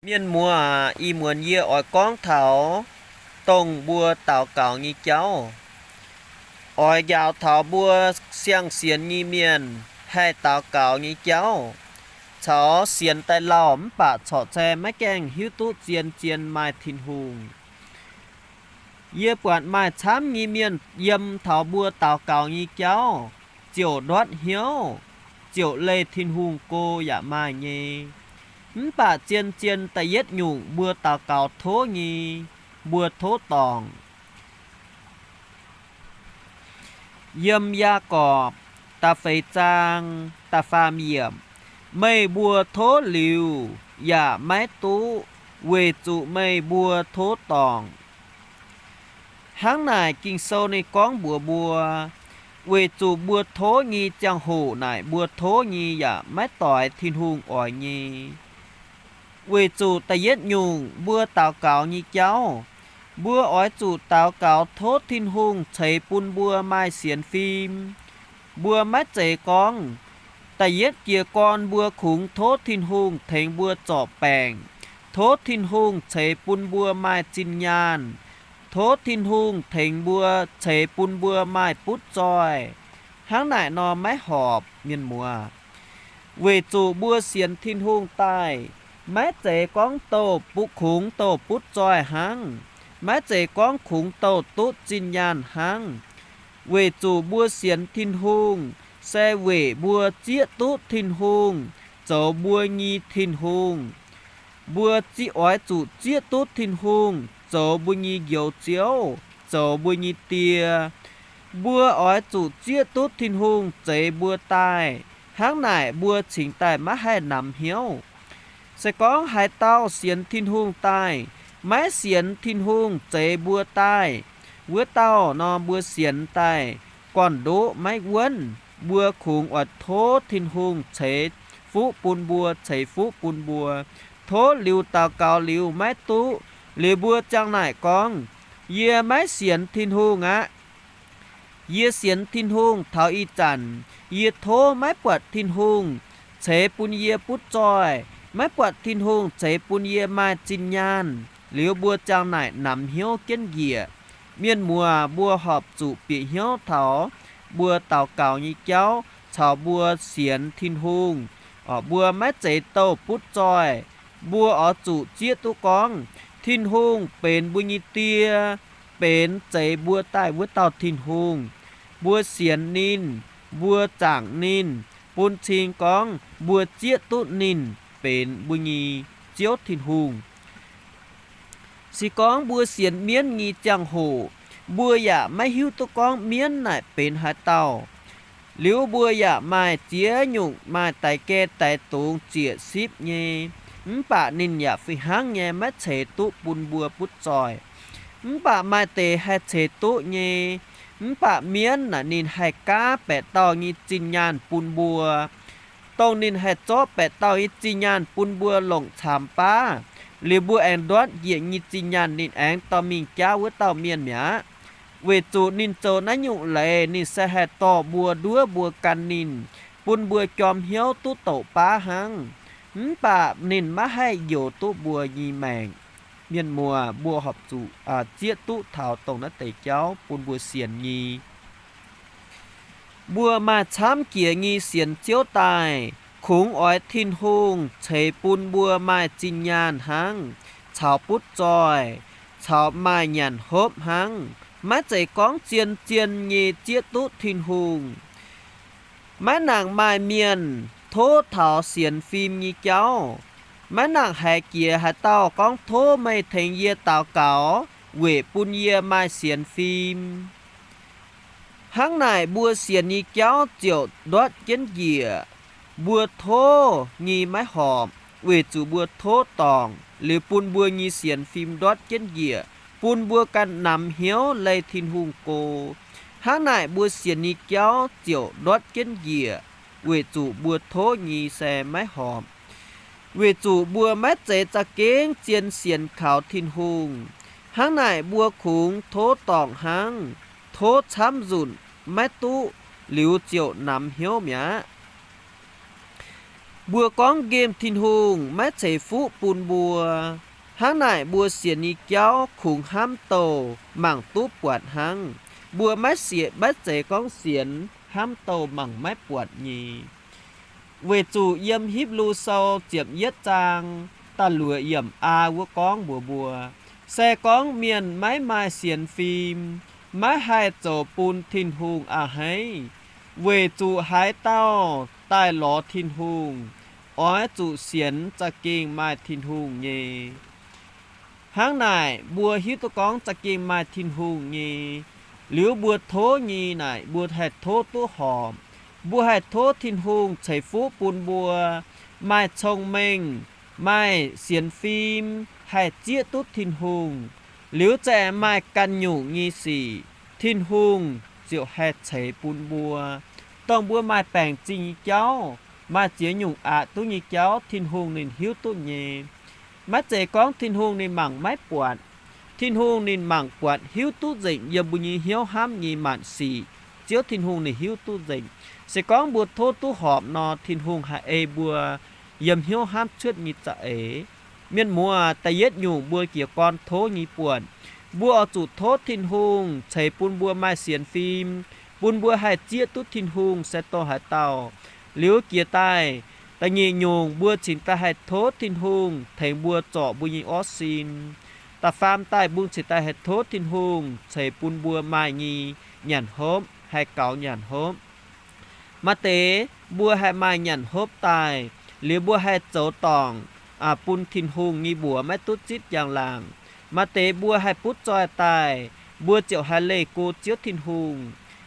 Mienh muoz, ih muonz yie oix gorngv taux dongh mbuo daux gaux nyei jauv. Oix njaaux taux mbuo siang-sienx nyei mienh haih daux gaux nyei jauv, caux sienx daaih lauh mv baac corc se maiv gaengh hiuv duqv zien-zien maaih Tin-Hungh. Yie buatc maaih camv nyei mienh yiem taux mbuo daux gaux nyei jauv ziouc ndortv hnyouv, ziouc leih Tin-Hungh go yaac maaih nyei. Mv baac zien-zien da'yietv nyungc mbuo daux gaux tov nyei, mbuo tov dorngc. Yiem Yaagorpc da'feix zaang da'faam yiemc, meih mbuo tov liuz yaac maiv duqv, weic zuqc meih mbuo tov dorngc. Hnangv naaic Ging-Sou ninh gorngv mbuox mbuo, weic zuqc mbuo tov nyei ziangh hoc naaic mbuo tov nyei yaac maiv doix Tin-Hungh oix nyei. Weic zuqc da'yietv nyungc mbuo daux gaux nyei jauv, mbuo oix zuqc daux gaux tov Tin-Hungh ceix bun mbuo maaih sienx fim. Mbuo maiv zeiz gorngv da'yietv jiez gorn mbuo kungx tov Tin-Hungh tengx mbuo zorc baengc, tov Tin-Hungh ceix bun mbuo maaih zinh nyaanh, tov Tin-Hungh tengx mbuo ceix bun mbuo maaih butv zoih. Hnangv naaic nor maiv horpc, mienh muoz. Weic zuqc mbuo sienx Tin-Hungh daaih, maiv zeiz gorngv douh bu- kungx douh butv zoih hnangv, maiv zeiz gorngv kungx douh duqv zinh nyaanh hnangv. Weic zuqc mbuo sienx Tin-Hungh se weic mbuo zieqv duqv Tin-Hungh zoux mbuo nyei Tin-Hungh. Mbuo ziouc oix zuqc zieqv duqv Tin-Hungh zoux mbuo nyei Njoux Ziouv, zoux mbuo nyei Die. Mbuo oix zuqc zieqv duqv Tin-Hungh zeix mbuo daaih. Hnangv naaic mbuo cingx daaih maiv haih namx hnyouv. Se gorngv haaix dauh sienx Tin-Hungh daaih, maiv sienx Tin-Hungh zeix mbuo daaih, wuov dauh nor mbuo sienx daaih gorn-ndoqv maiv wuonv. Mbuo kungx oix tov Tin-Hungh ceix fuqv bun mbuo, ceix fuqv bun mbuo. Tov liuz daux gaux liuz maiv duqv, liuz mbuo ziang naaic gorngv, yie maiv sienx Tin-Hungh aqv. Yie sienx Tin-Hungh taux ih zanc, yie tov maiv buatc Tin-Hungh ceix bun yie butv zoih, maiv buatc Tin-Hungh ceix bun yie maaih zinh nyaanh. Liuz mbuo ziang naaic namx hnyouv jienv njiec. Mienh muoz, mbuo horpc zuqc bieqc hnyouv taux mbuo daux gaux nyei jauv caux mbuo sienx Tin-Hungh, mbuo maiv zeiz douh butv zoih. Mbuo oix zuqc zieqv duqv gorngv Tin-Hungh benx mbuo nyei Die, benx zeix mbuo daaih wuov dauh Tin-Hungh. Mbuo sienx ninh, mbuo zaangc ninh, bun cing gorngv mbuo zieqv duqv ninh benx mbuo nyei Ziouv Tin-Hungh. Se gorngv mbuo sienx mienv nyei ziangh hoc, mbuo yaac maiv hiuv duqv gorngv mienv naaic benx haaix dauh. Liuz mbuo yaac maaih ziex nyungc maaih daix gai daix dungz ziec sipv nyei, mv baac ninh yaac fih hnangv nyei maiv ceix duqv bun mbuo butv zoih. Mv baac maaih deix haih ceix duqv nyei. Mv baac mienv naaic ninh haih gaav baeqc dauh nyei zinh nyaanh bun mbuo. Dongh ninh haih zorqv baeqc dauh nyei zinh nyaanh bun mbuo longc camx baav, liuz mbuo aengx ndortv njiec nyei zinh nyaanh ninh aengx dorh mingh jaav wuov dauh mienh mi'aqv. Weic zuqc ninh zoux naaiv nyungc leiz ninh se haih dorh mbuo nduov mbuo gan ninh, bun mbuo jorm hnyouv duqv douc baav hnangv. Mv baac ninh maiv haih njoux duqv mbuo nyei maengc. Mienh muoz, mbuo horpc zuqc zieqv duqv taux dongh naaiv deix jauv bun mbuo sienx nyei. Mbuo maaih camv jiex nyei sienx Ziouv daaih, kungx oix Tin-Hungh ceix bun mbuo maaih zinh nyaanh hnangv, caux butv zoih, caux maaih nyanc hopv hnangv, maiv zeiz gorngv zien-zien nyei zieqv duqv Tin-Hungh. Maiv nangc maaih mienh tov taux sienx fim nyei jauv. Maiv nangc haiz jiex haaix dauh gorngv, tov meih tengx yie daux gaux weic bun yie maaih sienx fim. Hnangv naaic mbuo sienx nyei jauv ziouc ndortv jienv njiec. Mbuo tov nyei maiv horpc, weic zuqc mbuo tov dorngc liuz bun mbuo nyei sienx fim ndortv jienv njiec, bun mbuo ganh namx hnyouv leih Tin-Hungh go. Hnangv naaic mbuo sienx nyei jauv ziouc ndortv jienv njiec, weic zuqc mbuo tov nyei se maiv horpc. Weic zuqc mbuo maiv zeiz za'gengh zien sienx kaux Tin-Hungh. Hnangv naaic mbuo kungx tov dorngc hnangv, tov camv nzunc maiv duqv, liuz ziouc namx hnyouv mi'aqv. Mbuo gorngv nqemh Tin-Hungh maiv ceix fuqv bun mbuo. Hnangv naaic mbuo sienx nyei jauv kungx hnamv douh mangc duqv buatc hnangv. Mbuo maiv sienx, maiv zeiz gorngv sienx hnamv douh mangc maiv buatc nyei. Weic zuqc yiem Hipv^lu Sou ziepc yietv zaang da'luoqc yiemc a wuov gorngv mbuox mbuo, se gorngv mienh maiv maaih sienx fim, maiv haih zoux bun Tin-Hungh a'hneiv, weic zuqc haaix dauh daaih lorz Tin-Hungh, oix zuqc sienx za'gengh maaih Tin-Hungh nyei. Hnangv naaic, mbuo hiuv duqv gorngv za'gengh maaih Tin-Hungh nyei, liuz mbuo tov nyei naaic, mbuo haih tov duqv horpc. Mbuo haih tov Tin-Hungh ceix fuqv bun mbuo maaih cong-mengh, maaih sienx fim, haih zieqv duqv Tin-Hungh. Liuz za'gengh maaih ganh nyungc nyei sic, Tin-Hungh ziouc haih ceix bun mbuo. Dongh mbuo maaih baengc zingh nyei jauv, maaih ziex nyungc aqc duqv nyei jauv, Tin-Hungh ninh hiuv duqv nyei. Maiv zeiz gorngv Tin-Hungh ninh mangc maiv buatc. Tin-Hungh ninh mangc buatc, hiuv duqv nzengc yiem mbuo nyei hnyouv hnamv nyei maanc sic. Ziouv Tin-Hungh ninh hiuv duqv nzengc. Se gorngv mbuo tov duqv horpc nor, Tin-Hungh haih ei mbuo yiem hnyouv hnamv cuotv nyei za'eix. Mienh muoz, da'yietv nyungc mbuo jiez gorn tov nyei buonc, mbuo oix zuqc tov Tin-Hungh ceix bun mbuo maaih sienx fim, bun mbuo haih zieqv duqv Tin-Hungh se dongh haaix dauh. Liuz jiex daaih, da'nyeic nyungc mbuo cingx daaih haih tov Tin-Hungh tengx mbuo zorc mbuo nyei orv sin. Da'faam daaih mbuo cingx daaih haih tov Tin-Hungh ceix bun mbuo maaih nyei nyanc hopv, haih gaux nyanc hopv. Maaih deix mbuo haih maaih nyanc hopv daaih, liuz mbuo haih zoux dorngc bun Tin-Hungh nyei mbuox maiv duqv zipv njang-laangc. Maaih deix mbuo haih butv zoih daaih, mbuo ziouc haih leih go Ziouv Tin-Hungh.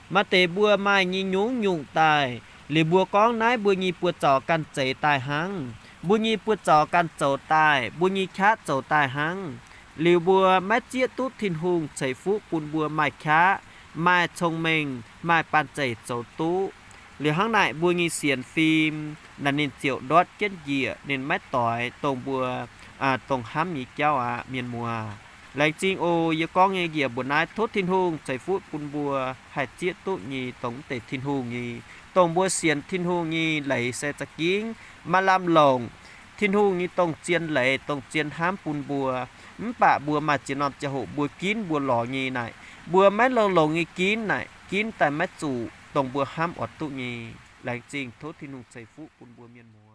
Maaih deix mbuo maaih nyei nyungc-nyungc daaih, liuz mbuo gorngv naaiv mbuo nyei buoz-zaux ganh zeix daaih hnangv, mbuo nyei buoz-zaux ganh zoux daaih, mbuo nyei qaqv zoux daaih hnangv. Liuz mbuo maiv zieqv duqv Tin-Hungh ceix fuqv bun mbuo maaih qaqv, maaih cong-mengh, maaih banh zeic zoux duqv. Liuz hnangv naaic mbuo nyei sienx fim naaic ninh ziouc ndortv jienv njiec, ninh maiv doix dongh mbuo dongh hnamv nyei jauv aqv, mienh muoz. Laengz zingh oc. Yie gorngv nyei njiec mbuox naaiv, tov Tin-Hungh ceix fuqv bun mbuo haih zieqv duqv nyei dongh mv deix Tin-Hungh nyei, dongh mbuo sienx Tin-Hungh nyei leiz se za'gengh maaih lamh longc. Tin-Hungh nyei dongh zien leiz, dongh zien hnamv bun mbuo. Mv baac mbuo maaih ziex norm ziangh hoc mbuo ginv mbuo lorz nyei naaic, mbuo maiv longx-longx nyei ginv naaic, ginv daaih maiv zuqc dongh mbuo hnamv oix duqv nyei. Laengz zingh, tov Tin-Hungh ceix fuqv bun mbuo mienh muoz.